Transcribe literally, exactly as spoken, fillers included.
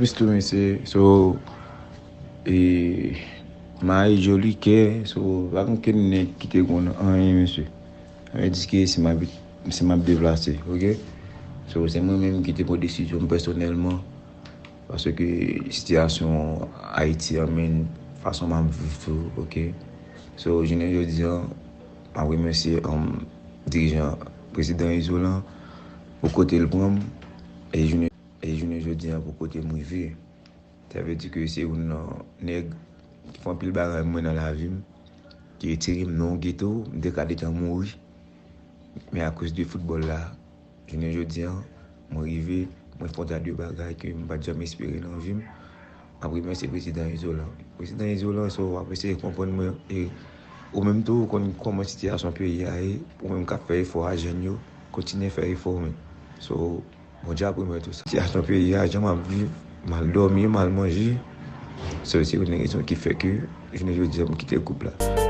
Misto mesye, so, e, mayi joli kè, so, pa gen okenn nèg ki te konn anyen, mesye. Sa vle di ke si m ap, si m ap deplase, oke? So, se mwen menm ki te pran desizyon m pèsonèlman, paske sitiyasyon Ayiti an, men fason m ap viv tou, oke? So, jounen jodi an, m ap remèsye, um, dirijan, prezidan Izolan, pou kote l pran m, e jounen, e jounen jodi an, pou kote m rive. Sa vle di ke se youn nan nèg ki fè anpil bagay mwen nan lavi m, ki retire m nan yon geto, m te ka deja mouri. Men akoz de foutbòl la, jounen jodi an, mwen rive, mwen fè yon ta de bagay ke m pa t janm espere nan vi m. M ap remèsye prezidan Izolan. Prezidan Izolan, so, w ap eseye konprann mwen, e ou menm tou, ou konn kòman sitiyasyon peyi a ye, ou menm k ap fè efò a jèn yo, kontinye fè efò w menm. So, Bondye ap remèt ou sa. Sitiyasyon peyi a, jan m ap viv, mal dòmi, mal manje, se, se youn nan rezon ki fè ke jounen jodi a m kite gwoup la.